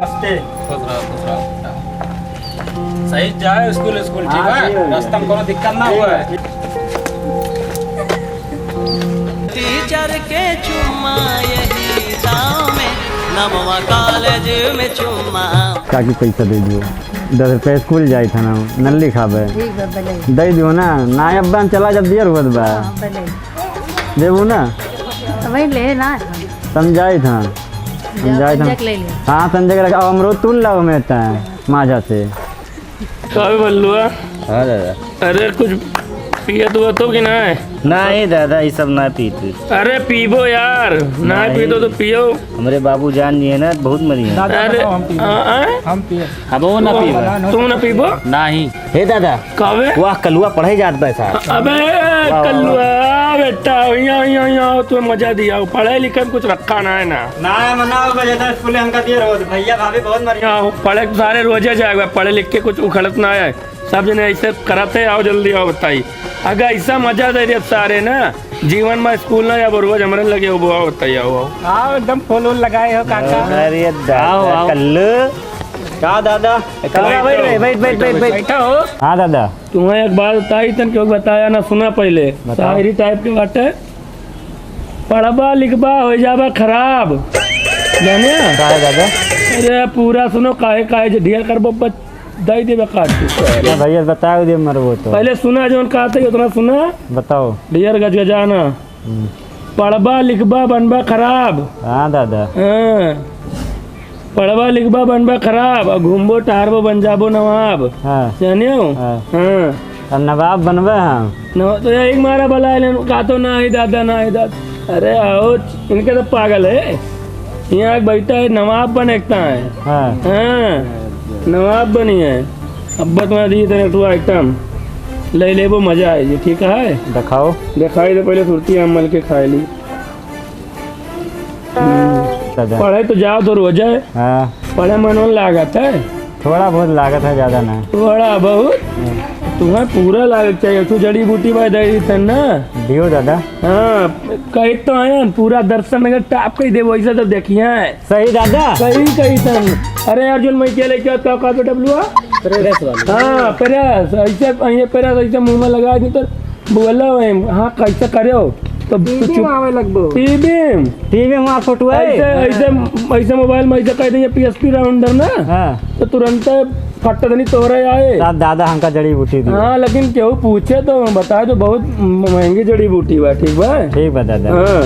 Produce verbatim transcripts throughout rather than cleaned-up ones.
नमस्ते। खुश रहो, खुश रहो। सही जाए स्कूल, स्कूल ठीक हाँ, है? ठीक है। रास्ता में कोनो दिक्कत ना हुआ है। टीचर के चुम्मा यही दाँव में, नमवा कॉलेज में चुम्मा। काकी पैसा दे दियो, दस रुपया स्कूल जाई था ना, नल्ली खाबे। ठीक बा, भले। दे दियो ना, ना अब्बा हम चला जब देर होत बा। हाँ, भले। देबू ना? तो वही ले ना। समझाई था। जा, समझाई था। संजय के ले लियो। हाँ, संजय के रखा, अब हम रोज तू न लाओ में था, माझा से। का बे बल्लुआ? हाँ दादा। अरे कुछ पियत हुआ तो कि ना है? नहीं दादा, ये सब ना पीते। अरे पीबो यार, ना नहीं। पीतो तो पियो। हमरे बाबू जान जी है ना, बहुत मरी है। दादा अरे, बताओ, हम पीबो। आ, आ? हम पिए। अब वो ना पीबो। तू ना पीबो? नहीं। हे दादा, का बे? वाह, कलुआ पढ़े जात बा साहब। अबे, वाह, वाह, कलुआ, बेटा, यहाँ, यहाँ, यहाँ, तू मजा दिया। पढ़े लिखे में कुछ रखा ना है ना। ना, मना हो गया था, स्कूल हमका देर हो, भैया भाभी बहुत मरी। यहाँ पढ़े सारे रोजे जाए, पढ़े लिख के कुछ उखड़त ना है। सब जने ऐसे करत है, आओ जल्दी आओ बताई। अगर ऐसा मजा दे दिया सारे ना, जीवन में स्कूल ना जाबो, रोज हमरे लगे होबो, आओ बताई, आओ, आओ। आओ, एकदम फूल वूल लगाए हो काका। अरे दादा, आओ, आओ। कल्लू। का दादा? कल्लू, बैठ, बैठ, बैठ, बैठ, बैठ। बैठो। हाँ दादा। तुम्हें एक बात बताई, तन क्यों बताया ना, सुना पहले। बताओ। शायरी टाइप के बाटे। पढ़बा लिखबा हो जाबा खराब। जाने? का है दादा? अरे पूरा सुनो, काहे, काहे जे ढेर करबो, बच-, दई देबे काट के। ना भैया, बताओ दे मरबो तो। पहले सुना, जौन कहते ही उतना सुना। बताओ। ढेर गजगजाना। हम्म। पढ़बा लिखबा बनबा खराब। हाँ दादा। हाँ। पढ़बा लिखबा बनबा खराब, आ घूमबो टहरबो बन जाबो नवाब। हाँ। जानियो? हाँ। हाँ। अब नवाब बनबे हम। न-, तो यही मारा बलाए लेन, का तो ना ही दादा, ना ही दादा। अरे आओ, इनके तो पागल है। यहाँ एक बैठा है, नवाब बने का है। हाँ। हाँ, नवाब बनी है। अब तुम्हारा दी तने तू आइटम ले लेबो, मजा आए जी, ठीक है? दिखाओ। दिखाई दे पहले सुरती हम मल के खाए ली। दादा। पढ़े तो जाओ तो रोज है। हाँ। पढ़े मन वन लागत है? थोड़ा बहुत लागत है, ज्यादा ना। थोड़ा बहुत? हाँ। तुम्हें पूरा लागत चाहिए। तू जड़ी बूटी भाई दे दी तन ना। दियो दादा। हाँ, कही तो आयन, पूरा दर्शन अगर टाप कही देबो, ऐसा तो देखिए। सही दादा। सही कही तन। अरे अर्जुन, मैं क्या लेके आता हूँ, का बेटा बलुआ? प्रेस वाली। हाँ, प्रेस। ऐसे, ये प्रेस ऐसे मुंह में लगा दी तो बोला है, हाँ, कैसे करे हो? तो पीबी चुप। में आवे लगबो। पीबी। पीबी में हमार फोटो है। ऐसे, ऐसे, ऐसे मोबाइल में ऐसे कह देंगे पी एस पी राउंडर ना, हाँ। तो तुरंत फट देनी तोरे आए। दा-, दादा हमका जड़ी बूटी दी। हाँ, लेकिन केहू पूछे तो बता दो, बहुत महंगी जड़ी बूटी बा, ठीक बा? ठीक बा दादा। हाँ,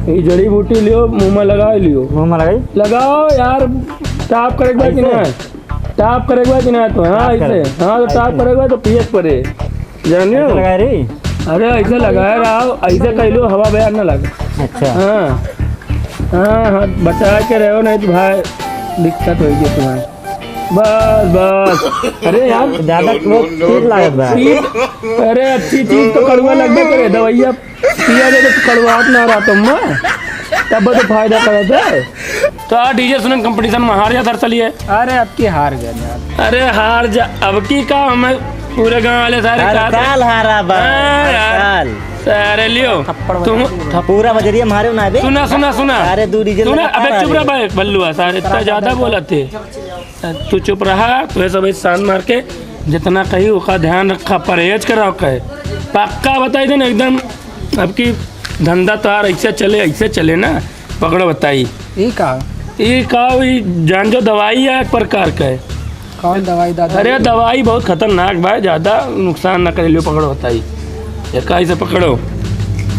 ये जड़ी बूटी लियो, मुंह में लगा लियो। मुंह में लगाई? लगाओ यार, टाप करे के बाद कि ऐसे? ना? टाप करे के बाद कि ना तो, हाँ, टाप करे। ऐसे। हाँ, तो टाप ऐसे। करे के बाद तो पिए के पड़े। जानियो? ऐसे लगाए रे। अरे, ऐसे लगाए रहो, ऐसे कह लो, हवा बयार ना लगे। अच्छा। हाँ। हाँ, हाँ, बचा के रहो, नहीं तो भाई, दिक्कत होगी तुम्हारे। बस, बस। अरे यार। ज्यादा वो तीत लागत बा। तीत? अरे, अच्छी चीज तो कड़ुआ लगबे करे, दवाइया पिया दे तो कड़वाहट ना रहा तुम में, तब तो फायदा करत है। तो आ डीजे सुनन कंपटीशन में हार जा दरअसल ये। अरे अब की हार गए यार। अरे हार जा, अब की का, हमें पूरे गांव वाले सारे हर कहते हैं। साल हारा बा, हाँ हर यार। साल। अरे लियो, थप्पड़ तुम बजा दिए। पूरा बजरिया मारे ना बे। सुना, सुना, सुना। अरे दू डीजे सुना, लगा अबे चुप रहा। बे, बल्लुआ, सारे इतना ज्यादा बोलत है। तू चुप रहा, तू सब शांत मार के जितना कही ओका ध्यान रखा, परहेज करा कहे। पक्का बताई दे ना एकदम, अब की धंधा तार ऐसे चले, ऐसे चले ना, पकड़ो बताई। ई का? ई का, ई जान जो दवाई है एक प्रकार का है। कौन दवाई दादा? अरे दवाई बहुत खतरनाक बा, ज्यादा नुकसान ना करे, लियो पकड़ो बताई। एका ऐसे पकड़ो,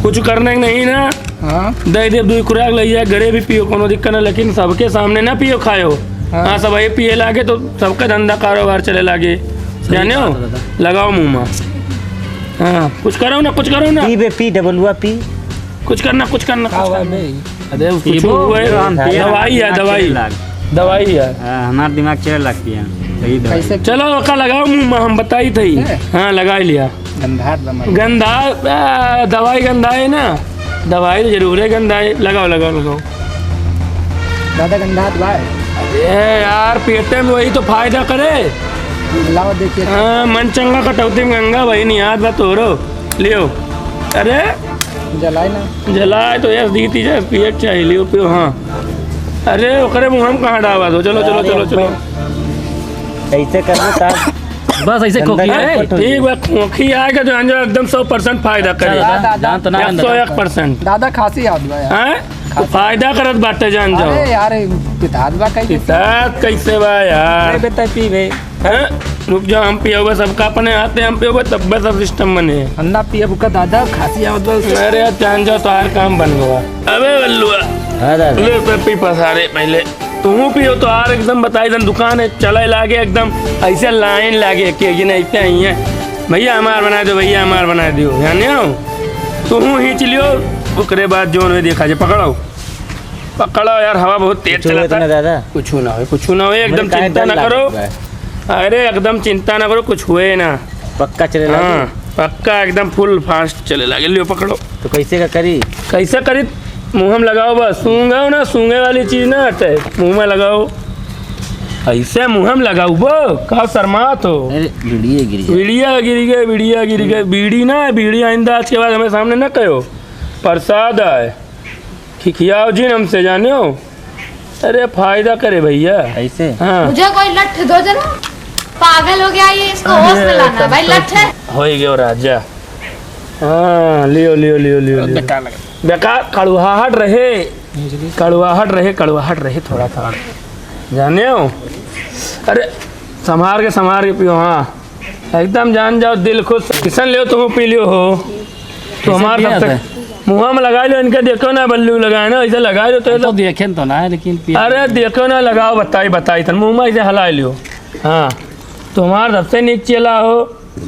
कुछ करने के नहीं ना। हाँ। दे दे दुई खुराक ले जाए, घरे भी पियो, कोनो दिक्कत ना, लेकिन सबके सामने ना पियो खायो। हाँ। हाँ, सब ये पिए लागे तो सबका धंधा कारोबार चले लागे। सही जाने हो? बात है दादा। लगाओ मुंह में। हाँ, कुछ करो ना, कुछ करो ना। पी बे, पी, डबलुआ पी। कुछ करना, कुछ करना, का कुछ हुआ करना। बे? अरे, कुछ पीबो, हुआ है। हम पिए दवाई है, दिमाग दवाई। चले लाग। दवाई है। हाँ, हमार दिमाग चले लगती है। सही दवाई। कैसे? चलो, ओका लगाओ मुंह में, हम बताई थे। है? हाँ, लगा लिया। गंधात बा मर। गंधा, आ, दवाई गंधा है ना, दवाई तो जरूर है गंधा है। लगाओ, लगाओ, लगाओ। दादा गंधात बा। अरे यार, पेटे में वही तो फायदा करे। लाओ देखिए। हाँ, मन चंगा कटौती में गंगा, वही नहीं याद बा तोरो। लियो। अरे। जलाए ना। जलाए तो यस दी थी, यस पिए के चाहिए, लियो पियो, हाँ। अरे, ओकरे मुँह में कहाँ डावा दो? चलो, चलो, अरे, चलो, चलो। ऐसे कर लो साहब। बस ऐसे धंधा खोखी है। चौपट हो ठीक गया। बा, खोखी आएगा जो अंजो एकदम सौ percent फायदा करे। दादा, दादा। जान तो ना एक सौ एक percent। दादा, खांसी आवत बा यार। हैं? तो फायदा करत बाटे जान जाओ। अरे यार, पितात बा कैसे? पितात कैसे बा यार? अरे बेटा, पी बे। हैं? रुक जाओ, हम पियबे, सबका अपने हाथे हम पियबे, तब बस अब system बने। हम ना पियब का दादा, खांसी आवत बा। अरे जान जाओ, तोहार काम बन गवा। अबे बल्लुआ, हाँ दादा। ले पे पी पसारे पहले। तू पियो, तोहार एकदम बताई दन दुकान है, चले लागे एकदम ऐसे line लागे कि ये नहीं इतने ही है। भैया हमार बना दो, भैया हमार बना दो, जाने हो? तू ही चलियो, ओकरे बाद जोन में देखा जे, पकड़ो। पकड़ो यार, हवा बहुत तेज कुछ हुए चलता तो ना है। दादा? कुछ ना होए, कुछ ना होए, एकदम हमरे काहे चिंता डर ना करो। लागत बा? अरे एकदम चिंता ना करो, कुछ हुए ना। पक्का चले लागे? हाँ, पक्का एकदम full fast चले लागे। लियो पकड़ो। तो कैसे का करी? कैसे करी? मुँह में लगाओ बस, सूंघो ना, सूंघे वाली चीज ना हटे, मुँह में लगाओ। ऐसे मुँह में लगाओ बो, का शर्मात हो? अरे, बीड़िया गिर गया। बीड़िया गिर गए, बीड़िया गिर गए। बीड़ी ना, बीड़ी आइंदा आज के बाद हमें सामने ना कहो। प्रसाद आए। खिखियाओ जिन हमसे, जाने हो? अरे फायदा करे भैया। ऐसे? हाँ। मुझे कोई लठ दो जरा, पागल हो गया ये, इसको होश में अरे लाना भाई, तब तो लठ है। हो ही गयो राजा। हाँ, लियो, लियो, लियो, लियो, लियो। बेकार लगा। बेकार, कड़वाहट रहे, कड़वाहट रहे, कड़वाहट रहे थोड़ा, थोड़ा। जाने हो? अरे, संभार के, संभार के पियो, हाँ। एकदम जान जाओ, दिल खुश। किसन लियो, तुम पी लियो हो। तो कैसे हमार पिया सबसे था? मुँह में लगा लो, इनके देखो ना, बल्लू लगाए ना, ऐसे लगा लो तो हम तो एकदम देखें तो ना, लेकिन पिया अरे देखो ना, लगाओ, बताई, बताई, तन मुँह में ऐसे हला लियो। हाँ, तुम्हार सबसे नीक चेला हो।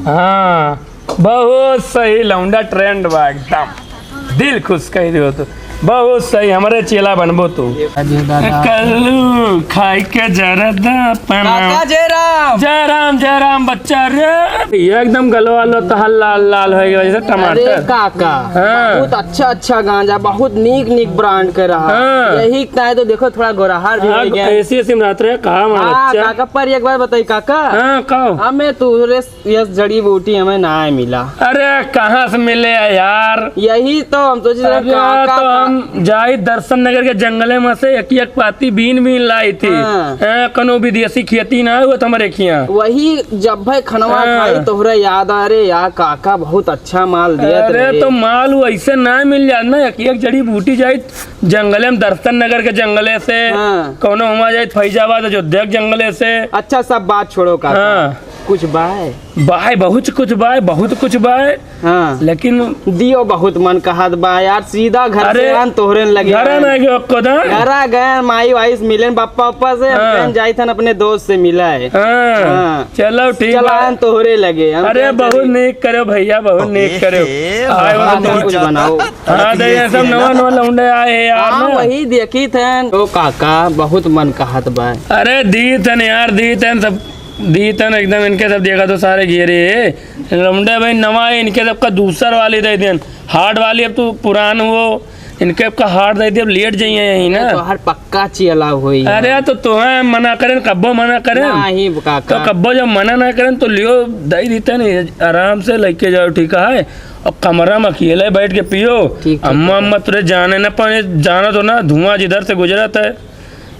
हाँ, बहुत सही लौंडा, trend बा एकदम, दिल खुश कर दियो तो। बहुत सही, हमरे चेला बनबो तू। अरे दादा। कल्लू खाई के जरदा पाना। काका जय राम। जय राम, जय राम बच्चा रे। ये एकदम गलवा लो तो हल लाल लाल हो गया जैसे टमाटर। अरे काका, हाँ। बहुत अच्छा अच्छा गांजा, बहुत नीक नीक brand के रहा। हाँ। यही इतना है तो देखो थोड़ा गोराहर भी हाँ, हो गया। ऐसी ऐसी में रहत रहे, कहा हमारा हाँ, बच्चा। काका पर एक बार बताई काका। हाँ, कहो। हमें तू रे यस जड़ी बूटी हमें ना मिला। अरे, कहाँ से मिले है यार? यही तो हम सोचे अरे, का, का, तो का? हम जाई दर्शन नगर के जंगले में से एक एक पाती बीन बीन लाई थी। हाँ। हैं, कनो विदेशी खेती ना हुआ तो हमारे खिया। वही जब भाई खनवा हाँ। खाई तोहरे याद आ रे यार, काका बहुत अच्छा माल दिया अरे, रे। तो माल वैसे ना मिल जात ना, एक एक जड़ी बूटी जाई जंगले में, दर्शन नगर के जंगले से, हाँ। कौनो हुआ जाई फैजाबाद अयोध्या के जंगले से। अच्छा, सब बात छोड़ो काका। हाँ। कुछ बाय? बाय, बहुत कुछ बाय, बहुत कुछ बाय। हाँ। लेकिन दियो बहुत मन कहत बा यार, सीधा घर अरे, से आन तोहरे लगे घरा आन। ना गयो को दा। घरा गए, माई वाई से मिले, बप्पा उप्पा से, हम हाँ। कहन जाइत हन अपने दोस्त से मिला है। हाँ। हाँ। चलो ठीक चला बा। आन तोहरे लगे, हम अरे कहन बहुत चली। नीक करो भैया, बहुत ओके, नीक करो। हे आए वाला भगवान दोस्त। कुछ बनाओ। हाँ, तो ये सब नवा नवा लौंडे आए हैं यार हाँ, ना। वही देखी थे। ओ काका, बहुत मन कहत बा। अरे दी थन यार, दी थन सब। दी तन एकदम इनके सब देखा तो सारे घेरे। लौंडे भाई नवा है, इनके सबका दूसर वाली दे देन। हार्ड वाली अब तू पुरान हो, इनके सबका हार्ड दे दे, अब लेट जाइए यहीं ना। ये तो हर पक्का चियला होई है। अरे तो तोहे मना करें, कब्बो मना करें। नहीं काका। तो कब्बो जब मना ना करें तो लियो दे दी तन, आराम से लेके जाओ, ठीक है। अब कमरा में अकेले बैठ के पियो। ठीक, ठीक, अम्मा, ठीक। अम्मा तुरे जाने ना पाए, जाना तो ना, धुआं जिधर से गुजरत है।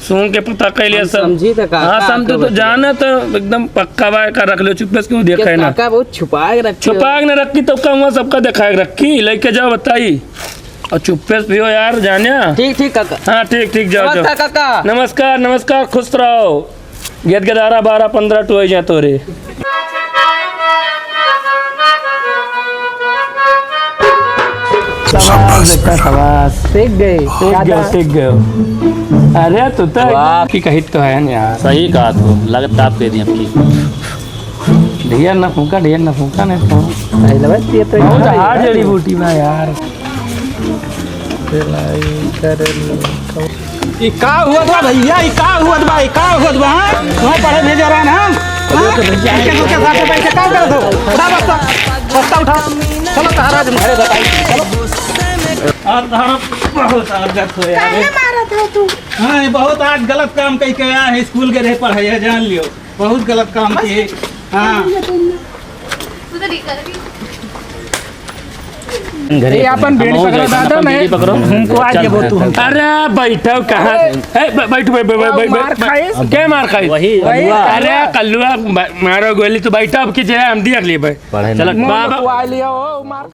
सूंघ के पता कैले हम सब। समझी त का, हाँ, का समझ के तो बतिया। जाना तो एकदम पक्का बा, का रख लो चुप्पे से, क्यों देखा है ना? काका बहुत छुपा के रखी हो। छुपा के ना रखी तो का हुआ, सबका दिखा के रखी, लेके जाओ बताई। और चुप्पे से पियो यार, जाने। ठीक, ठीक काका। हाँ, ठीक, ठीक, जाओ, जाओ। नमस्कार काका। नमस्कार, नमस्कार, खुश रहो। गेद गेदारा बारह पन्द्रह टोए जा तोरे। शाबाश बेटा, शाबाश। सीख गए। सीख गए, सीख गए। अरे, तू तो वाह। एकदम की कही तो है ना यार। सही कहा तू, लगत ताप दे दी अब की। ढेर ना फूंका, ढेर ना फूंका, नहीं तो। पहले बस ये तो बहुत है। हार्ड जड़ी बूटी बा यार। ई का हुआ बा भैया? ई का हुआ बा? ई का हुआ बा? हाँ? तुम्हें पढ़े भेजा रहा ना? हाँ? इनके सबके साथ बैठ के का करत हो? उठा बस्ता, बस्ता उठा। चलो तहरा आज घरे बताई। चलो। आज तहरा बहुत आदत हो यार। काहे मारत हो तू? हाँ, ये बहुत आज गलत काम कई के आया है, स्कूल के रहे पढ़ाई है, जान लियो। बहुत गलत काम बस। किए। हाँ। तू तो ठीक कर रही। घरे ये अपन अपन बीड़ी हम पकड़ो, जाइए, दादा, अपन मैं बीड़ी पकड़ो। हमको आ चल। गया वो तू हम। अरे बैठो कहाँ? ए, ब-, बैठ, बैठ, बैठ, बैठ, बैठ, मार बैठ। खाइस? के मार खाइस? वही वही। कलुआ। अरे कलुआ, ब-, मारो गोली तो बैठो, अब की जगह हम दिया ले भाई। पढ़े चलो, ना। बाबा। मुंह तो आ लिया, ओ, मार।